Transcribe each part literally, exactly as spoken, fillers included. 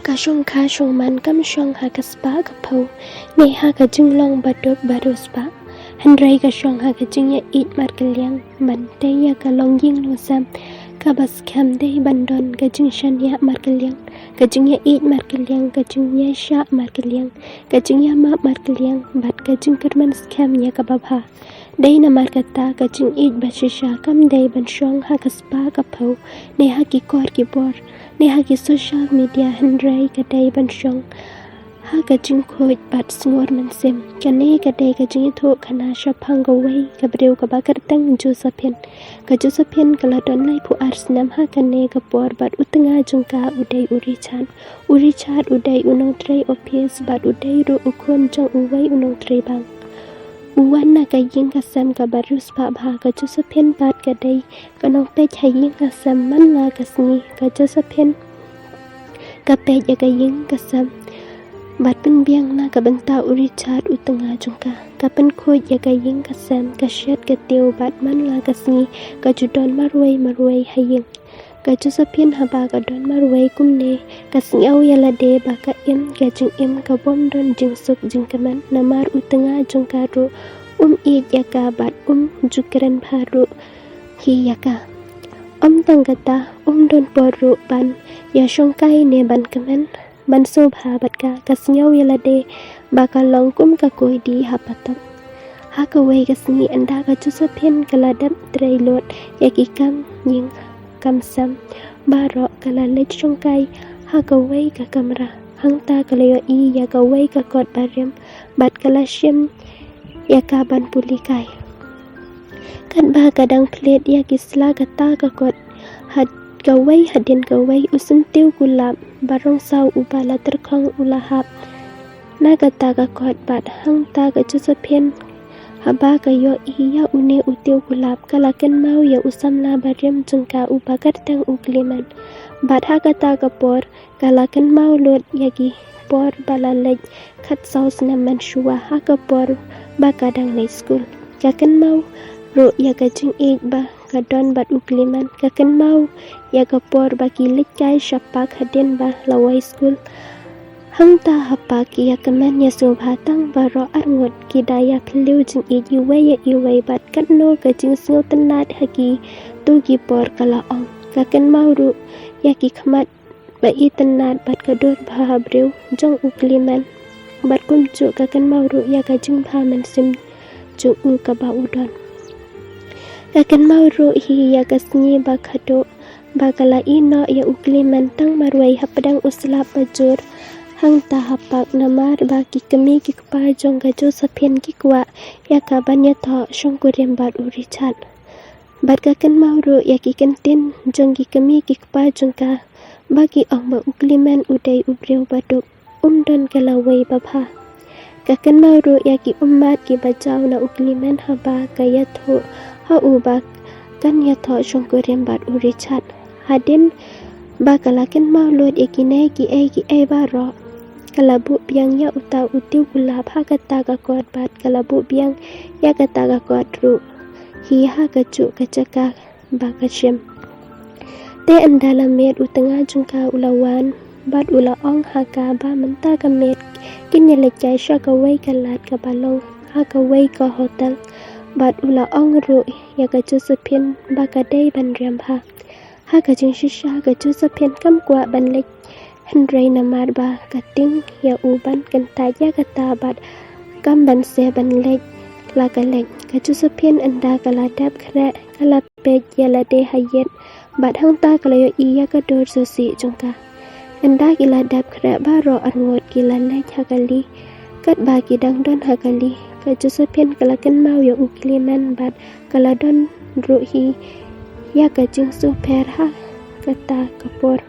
Ka shongkha shongman kam shong ha ka spah ka phew, ne ha ka jinglong baduk bariewspah. Hynrei ka shong ha ka jingïaieit markylliang, ban tei ïa ka longïing longsem, kaba skhem dei ban don ka jingshaniah markylliang, ka jingïaieit markylliang, ka jingïaishah markylliang, ka jingïamap markylliang, bad ka jingkyrmen skhem ïa kaba bha. Dei namar kata ka jingïeit bashisha kam dei ban shong ha ka spah ka phew, ne ha ki kor ki bor, ne ha ki social media, hynrei ka dei ban shong ha ka jingkhuid bad sngur mynsiem. Kane ka dei ka jingïathuhkhana shaphang kawei ka briew kaba kyrteng Josephine. Ka Josephine ka la don laiphew ar snem ha kane ka por bad u tnga jong ka u dei u Richard. U Richard u dei u nongtrei ophis bad u dei ruh u khun jong uwei u nongtrei bank. U wan na ka ïing ka sem kaba riewspah bha. Ka Josephine pat ka dei ka nongpeit ha ïing ha sem. Man la ka sngi ka Josephine ka peit ïa ka ïing ka sem bad pynbiang na ka bynta u Richard u tnga jong ka. Ka pynkhuid ïa ka ïing ka sem, ka shet ka tiew, bad man la ka sngi ka ju don marwei marwei ha ïing. Ka Josephine haba ka don marwei kumne, ka sngew ïa lade ba ka im ka jingim kabym don jingsuk jingkmen, namar u tnga jong ka ruh um ïeit ïa ka bad um ju kren bha ruh hi ïa ka. Ym tang kata, um don por ruh ban ïashongkai ne ban kmen ban sngewbha bad ka. Ka sngew ïa lade ba ka long kum ka koidi ha pateng. Ha kawei ka sngi, ynda ka Josephine ka la dep trei lut ïa ki kam ïing kam sem baroh, ka la leit shongkai ha kawei ka kamra. Hangta ka la ïohi ïa kawei ka kot barim bad ka la shim ïa ka ban pule kai. Katba ka dang phlet ïa ki sla kata ka kot, ha kawei hadien kawei, u syntiew kulap barongsaw uba la tyrkhong u la hap na kata ka kot. Bad hangta ka Josephine, haba ka ïohi ïa une u tiew kulap, ka la kynmaw ïa u samla barim jong ka uba kyrteng u Clement. Bad ha kata ka por ka la kynmaw lut ïa ki por ba la leit khatsaw snem mynshuwa, ha ka por ba ka dang leit skul. Ka kynmaw ruh ïa ka jingïeit ba ka don bad u Clement. Ka kynmaw ïa ka por ba ki leit kai sha park hadien ba la wai skul. Hangta ha park ki ïakmen ïasngewbha tang baroh arngut, ki da ïaphylliew jingïeit iwei ïa iwei bad katno ka jingsngewtynnad ha kito ki por ka la ong. Ka kynmaw ruh ïa ki khmat ba itynnad bad ka dur bha ha briew jong u Clement. Bad kumjuh ka kynmaw ruh ïa ka jingbha mynsiem jong u kaba u don. Ka kynmaw ruh hi ïa ka sngi ba khadduh ba ka la ïehnoh ïa u Clement tang marwei hapdeng u slap ba jur hangta ha park, namar ba ki kmie ki kpa jong ka Josephine ki kwah ïa ka ban ïathoh shongkurim bad u Richard. Bad ka kynmaw ruh ïa ki ktien jong ki kmie ki kpa jong ka ba ki ong ba u Clement u dei u briew ba duk, um don ka lawei ba bha. Ka kynmaw ruh ïa ki ummat kiba jaw na u Clement haba ka ïathuh ha u ba kan ïathoh shongkurim bad u Richard. Hadien ba ka la kynmaw lut ïa kine kiei kiei baroh, ka la buh biang ïa uta u tiew kulap ha kata ka kot bad ka la buh biang ïa kata ka kot ruh hi ha kajuh ka jaka ba ka shim. Te ynda la miet, u tnga jong ka u la wan bad u la ong ha ka ba mynta ka miet kin ïaleit kai sha kawei ka lad kaba long ha kawei ka hotel. Bad u la ong ruh ïa ka Josephine ba ka dei ban riam bha. Ha ka jingshisha ka Josephine kam kwah ban leit, hynrei namar ba ka tieng ïa u ban kyntait ïa kata bad kam banse ban leit, la ka leit. Ka Josephine ynda ka la dep khreh ka la peit ïa lade ha ïit bad hangta ka la ïohi ïa ka dur shisha jong ka. Ynda ki la dep khreh baroh arngut ki la leit ha kali. Katba ki dang don ha kali, ka Josephine ka la kynmaw ïa u Clement bad ka la don ruh hi ïa ka jingsngewpher ha kata ka por.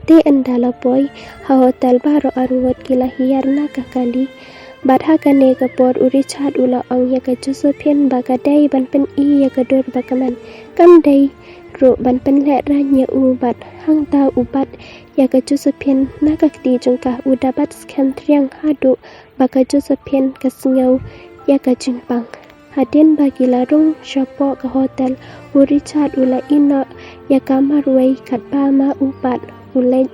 Te ynda la poi ha hotel baroh arngut ki la hiar na ka kali. Bad ha kane ka por u Richard u la ong ïa ka Josephine ba ka dei ban pyni ïa ka dur ba kmen. Kam dei ruh ban pynlehraiñ ïa u bad hangta u bat ïa ka Josephine na ka kti jong ka. U da bat skhem triang haduh ba ka Josephine ka sngew ïa ka jingpang. Hadien ba ki la rung shapoh ka hotel, u Richard u la ïehnoh ïa ka marwei katba ma u pat u leit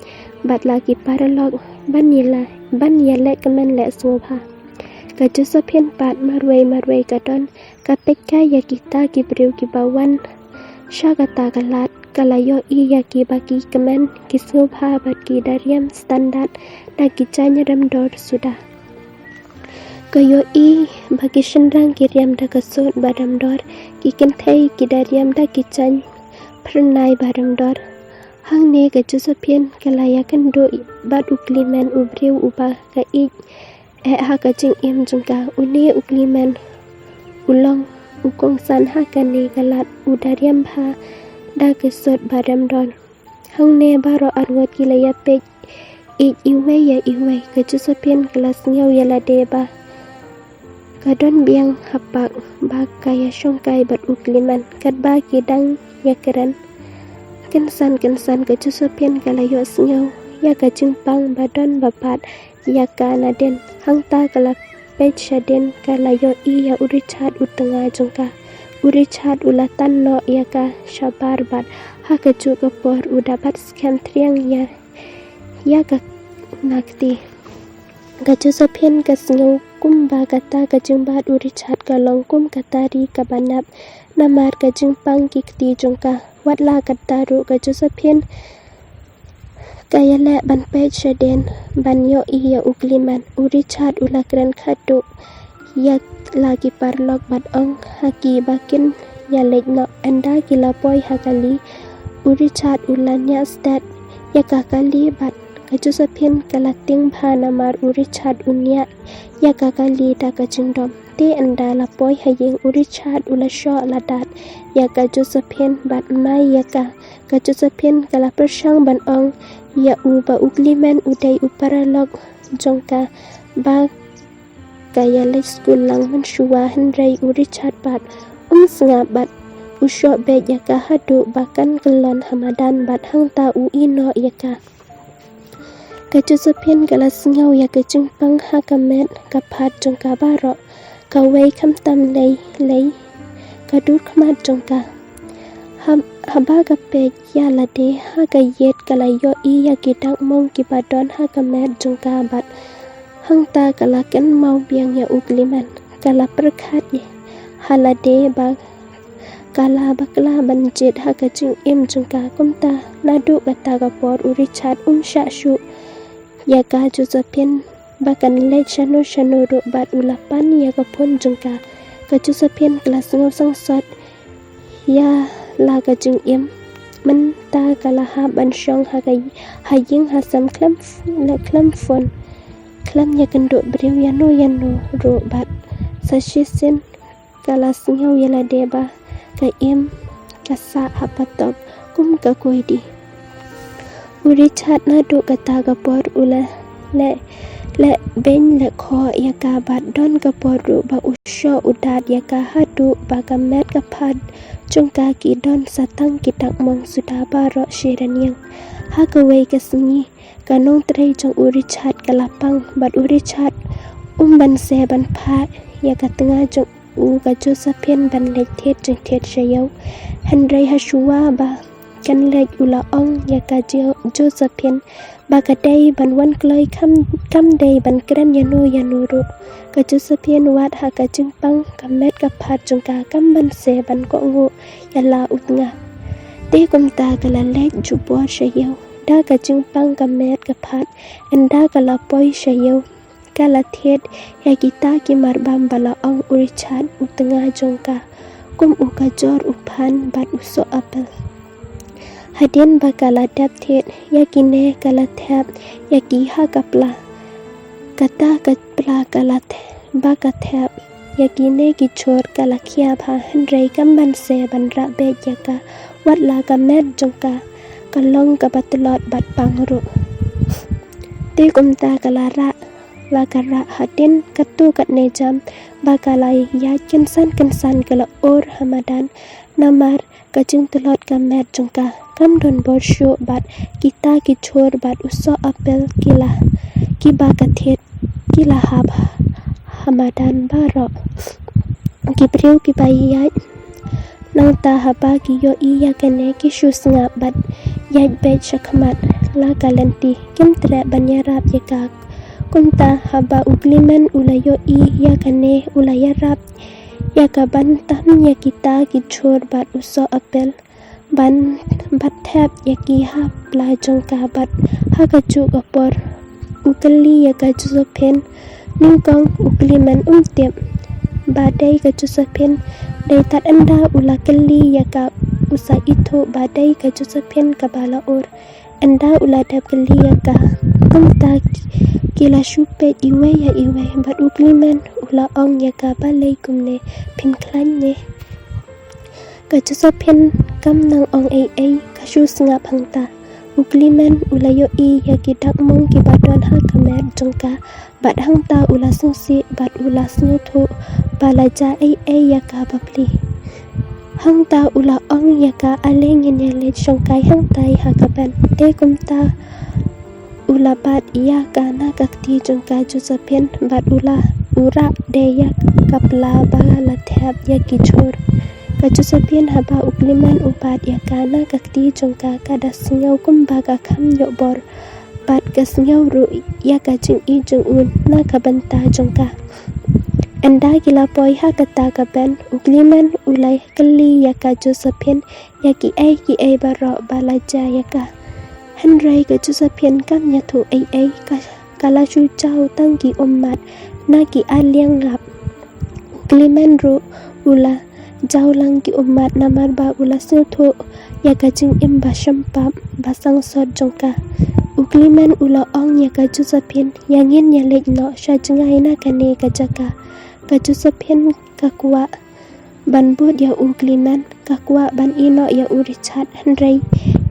bad la ki paralok ban ïaleh, ban ïaleh kmen leh sngewbha. Ka Josephine pat marwei marwei ka don ka peit kai ïa kita ki briew kiba wan sha kata ka lad, ka la ïohi ïa kiba ki kmen ki sngewbha bad ki da riam standard da ki jaiñ rem dor suda. Ka ïohi ba ki shynrang ki riam da ka suit ba rem dor, ki kynthei ki da riam da ki jaiñ phyrnai ba rem dor. Hangne ka Josephine ka la ïakynduh bad u Clement, u briew uba ka ïeit eh ha ka jingim jong ka. Une u Clement u long u kongsan ha kane ka lad, u da riam bha da ka suit ba rem dor. Hangne baroh arngut ki la ïapeit ïeit iwei ïa iwei. Ka Josephine ka la sngew ïa lade ba ka don biang ha pak ba ka ïashongkai bad u Clement katba ki dang ïakren. Kynsan kynsan ka Josephine ka la ïohsngew ïa ka jingpang ba don ba pat ïa ka nadien. Hangta ka la peit shadien, ka la ïohi ïa u Richard u tnga jong ka. U Richard u la tan noh ïa ka shabar bad ha kajuh ka por u da bat skhem triang ïa, ïa ka na kti. Ka Josephine ka sngew kumba kata ka jingbat u Richard ka long kum ka tari kaba nep namar ka jingpang ki kti jong ka. Wat la katta ruh ka Josephine ka ïaleh ban peit shadien ban ïohi ïa u Clement. U Richard u la kren khatduh ïa la ki paralok bad ong ha ki ba kin ïaleit noh, ynda ki la poi ha kali. U Richard u la ñiah stet ïa ka kali bad ka Josephine ka la tieng bha namar u Richard u ñiah ïa ka kali da ka jingdom. Te ynda la poi ha ïing u Richard u la shoh la dat ïa ka Josephine bad mai ïa ka. Ka Josephine ka la pyrshang ban ong ïa u ba u Clement u dei u paralok jong ka ba ka ïaleit skul lang mynshuwa, hynrei u Richard pat um sngap bad u shoh beit ïa ka haduh ba kan kyllon ha madan bad hangta u ïeh noh ïa ka. Ka Josephine ka la sngew ïa ka jingpang ha ka met ka phad jong ka baroh. Kawei khamtam lei lei ka dur khmat jong ka. Ha, haba ka peit ïa lade ha ka ïit ka la ïohi ïa ki dak mong kiba don ha ka met jong ka bad hangta ka la kynmaw biang ïa u Clement. Ka la pyrkhat ïa ha lade ba ka la bakla ban jied ha ka jingim jong ka. Kumta naduh kata ka por u Richard um shah shuh ïa ka Josephine ba kan leit shano shano ruh bad u la pan ïa ka phone jong ka. Ka Josephine ka la sngew sangsot ïa la ka jingim. Mynta ka la hap ban shong ha ka ha ïing ha sem khlem f-, khlem phone, khlem ïakynduh briew ïano ïano ruh bad sa shisien ka la sngew ïa lade ba ka im ka sah ha patop kum ka koidi. U Richard naduh kata ka por u la leh, leh beiñ leh khoh ïa ka bad don ka por ruh ba u shoh u dat ïa ka haduh ba ka met ka phad jong ka ki don sa tang ki dak mong suda baroh shi rynïeng. Ha kawei ka sngi ka nongtrei jong u Richard ka la pang bad u Richard um banse ban phah ïa ka tnga jong u ka Josephine ban leit thied jingthied sha ïew. Hynrei ha shuwa ba kan leit u la ong ïa ka Jo-, Josephine ba ka dei ban wan kloi, kam, kam dei ban kren ïano ïano ruh. Ka Josephine wat ha ka jingpang ka met ka phad jong ka kam banse ban kohnguh ïa la u tnga. Te kumta ka la leit jubor sha ïew da ka jingpang ka met ka phad. Ynda ka la poi sha ïew ka la thied ïa kita ki marbam ba la ong u Richard u tnga jong ka kum u ka jor u phan bad u soh apel. Hadien ba ka la dep thied ïa kine ka la thep ïa ki ha ka pla. Kata ka pla ka la the-, ba ka thep ïa kine ki jhur ka la khia bha, hynrei kam banse ban rah beit ïa ka wat la ka met jong ka ka long kaba tlot bad pang ruh. Te kumta ka la rah, la ka rah hadien katto katne jam ba ka la ïaid kynsan kynsan ka la ur ha madan namar ka jingtlot ka met jong ka kam don bor shuh bad kita ki jhur bad u soh apel ki la, kiba ka thied ki la hap ha madan baroh. Ki briew kiba ïaid nangta haba ki ïohi ïa kane ki shu sngap bad ïaid beit sha khmat. la ka lynti, kim treh ban ïarap ïa ka. Kumta haba u Clement u la ïohi ïa kane, u la ïarap ïa ka ban tam ïa kita ki jhur bad u soh apel ban bat thep ïa ki ha pla jong ka. Bad ha kajuh ka por u kylli ïa ka Josephine, nyngkong u Clement um tip ba dei ka Josephine. Dei tad ynda u la kylli ïa ka, u sa ithuh ba dei ka Josephine kaba la ur. Ynda u la dep kylli ïa ka, kumta ki, ki la shu peit iwei ïa iwei, bad u Clement u la ong ïa ka, balei kumne, phim khlaiñ ne? Ka Josephine kam nang ong ei ei, ka shu sngap hangta. U Clement u la ïohi ïa ki dak mong kiba don ha ka met jong ka, bad hangta u la sngewsih bad u la sngewthuh ba la jia ei ei ïa ka bapli. Hangta u la ong ïa ka, ale ngin ïa leit shongkai hangtai ha ka bynta. Te kumta u la bat ïa ka na ka kti jong ka Josephine, bad u la, u rah de ïa ka pla ba la thep ïa ki jhur. Ka Josephine, haba u Clement u bat ïa ka na ka kti jong ka, ka da sngew kumba ka kham ïoh bor, bad ka sngew ruh ïa ka jingïeit jong u na ka bynta jong ka. Ynda ki la poi ha kata ka bynta, u Clement u la kylli ïa ka Josephine ïa kiei kiei baroh ba la jia ïa ka. Hynrei ka Josephine kam ïathuh ei ei, ka, ka la shu jaw tang ki ummat na ki ar liang lap. U Clement ruh u la jaw lang ki ummat namar ba u la sngewthuh ïa ka jingim ba shempap ba sangsot jong ka. U Clement u la ong ïa ka Josephine, ïa ngin ïa leit noh sha jngai na kane ka jaka. Ka Josephine ka kwah ban bud ïa u Clement, ka kwah ban ïeh noh ïa u Richard, hynrei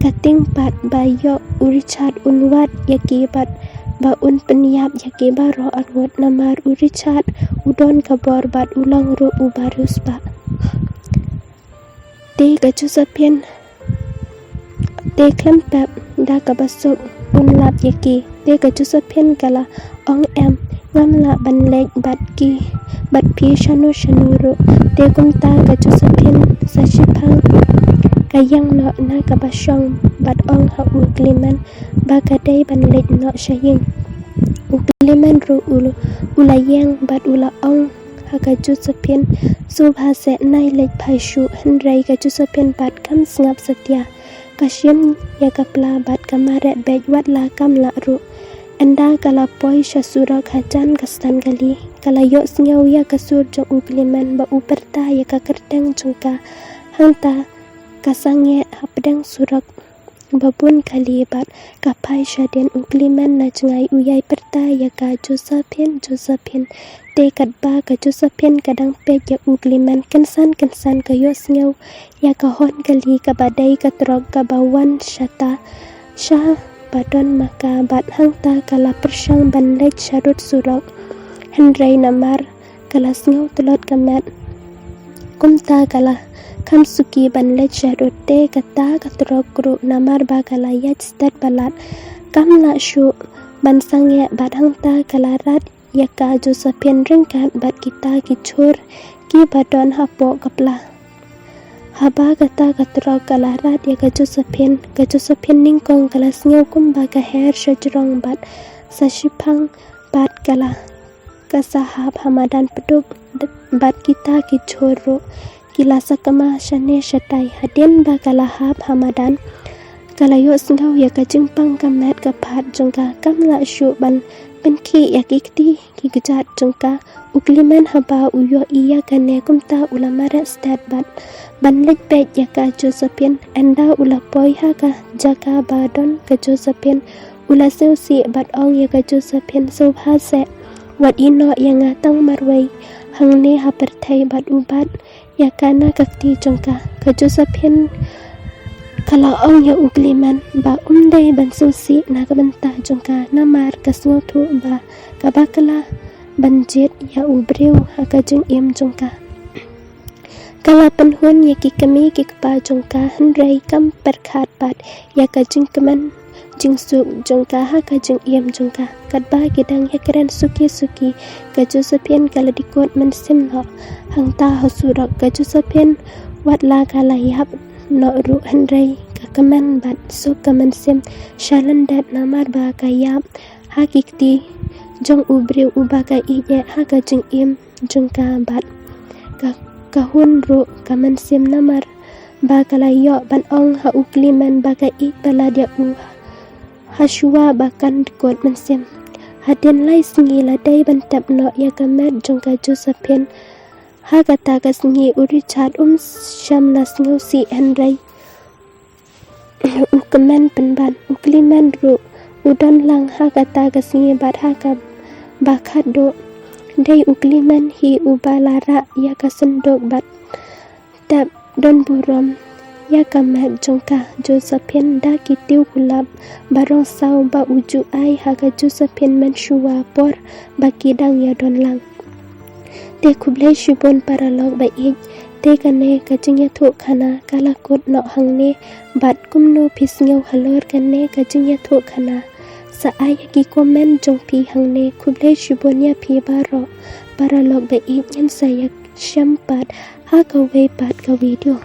ka tieng pat ba ïoh u Richard un wad ïa ki bad ba un pynïap ïa ki baroh arngut, namar u Richard u don ka bor bad u long ruh uba riewspah. Te ka Josephine, te khlem pep da kaba suk un lap ïa ki. Te ka Josephine ka la ong, em, ngam lah ban leit bad ki, bad phi shano shano ruh. Te kumta ka Josephine sa shiphang ka ïeng noh na kaba shong bad ong ha u Clement ba ka dei ban leit noh sha ïing. U Clement ruh u, u la ïeng bad u la ong ha ka Josephine, sngewbha seh, nai leit phai shuh. Hynrei ka Josephine pat kam sngap satia. Ka shim ïa ka pla bad ka mareh beit, wat la kam lah ruh. Ynda ka la poi sha surok hajan ka stan kali, ka la ïohsngew ïa ka sur jong u Clement ba u pyrta ïa ka kyrteng jong ka. Hangta ka sangeh hapdeng surok ba bun kali bad ka phai shadien. U Clement na jngai u ïai pyrta ïa ka, Josephine, Josephine. Te katba ka Josephine ka dang peit ïa u Clement, kynsan kynsan ka ïohsngew ïa ka horn kali kaba dei ka trok kaba wan shata sha ba don ma ka, bad hangta ka la pyrshang ban leit sharud surok. Hynrei namar ka la sngew tlot ka met, kumta ka la kham suki ban leit sharud. Te kata ka trok ruh namar ba ka la ïaid stet palat, kam lah shuh ban sangeh, bad hangta ka la rat ïa ka Josephine ryngkat bad kita ki jhur kiba don hapoh ka pla. Haba kata ka trok ka la rat ïa ka Josephine, ka Josephine nyngkong ka la sngew kumba ka her shajrong bad sa shiphang, bad ka la, ka sa hap ha madan pduk bad kita ki jhur ruh ki la sakma shane shatai. Hadien ba ka la hap ha madan, ka la ïohsngew ïa ka jingpang ka met ka phad jong ka, kam lah shuh ban pynkhih ïa ki kti ki kjat jong ka. U Clement haba u ïohi ïa kane, kumta u la mareh stet bad ban leit peit ïa ka Josephine. Ynda u la poi ha ka jaka ba don ka Josephine, u la sngewsih bad ong ïa ka Josephine, sngewbha seh, wat ïeh noh ïa nga tang marwei hangne ha pyrthei. Bad u bat ïa ka na ka kti jong ka. Ka Josephine ka la ong ïa u Clement ba um dei ban sngewsih na ka bynta jong ka, namar ka sngewthuh ba ka bakla ban jied ïa u briew ha ka jingim jong ka. Ka la pynhun ïa ki kmie ki kpa jong ka, hynrei kam pyrkhat pat ïa ka jingkmen jingsuk jong ka ha ka jingim jong ka. Katba ki dang ïakren suki suki, ka Josephine ka la dikut mynsiem noh hangta ha surok. Ka Josephine, wat la ka la ïap noh ruh, hynrei ka kmen bad suk ka mynsiem shalyndet namar ba ka ïap ha ki kti jong u briew uba ka ïeit eh ha ka jingim jong ka bad ka, ka hun ruh ka mynsiem namar ba ka la ïoh ban ong ha u Clement ba ka ïeit palat ïa u ha shuwa ba kan dkut mynsiem. Hadien lai sngi la dei ban tep noh ïa ka met jong ka Josephine. Ha kata ka sngi u Richard um shym la sngewsih hynrei u kmen pynban. U Clement ruh u don lang ha kata ka sngi bad ha kaba khatduh dei u Clement hi uba la rah ïa ka synduk bad tep don burom ïa ka met jong ka Josephine da ki tiew kulap barong saw ba u ju ai ha ka Josephine mynshuwa por ba ki dang ïa don lang. Te khublei shibun paralok ba ïeit, te kane ka jingïathuhkhana ka la kut noh hangne bad kumno phi sngew halor kane ka jingïathuhkhana? Sa ai ïa ki comment jong phi hangne. Khublei shibun ïa phi baroh paralok ba ïeit, ngin sa ïa shem pat ha kawei pat ka video.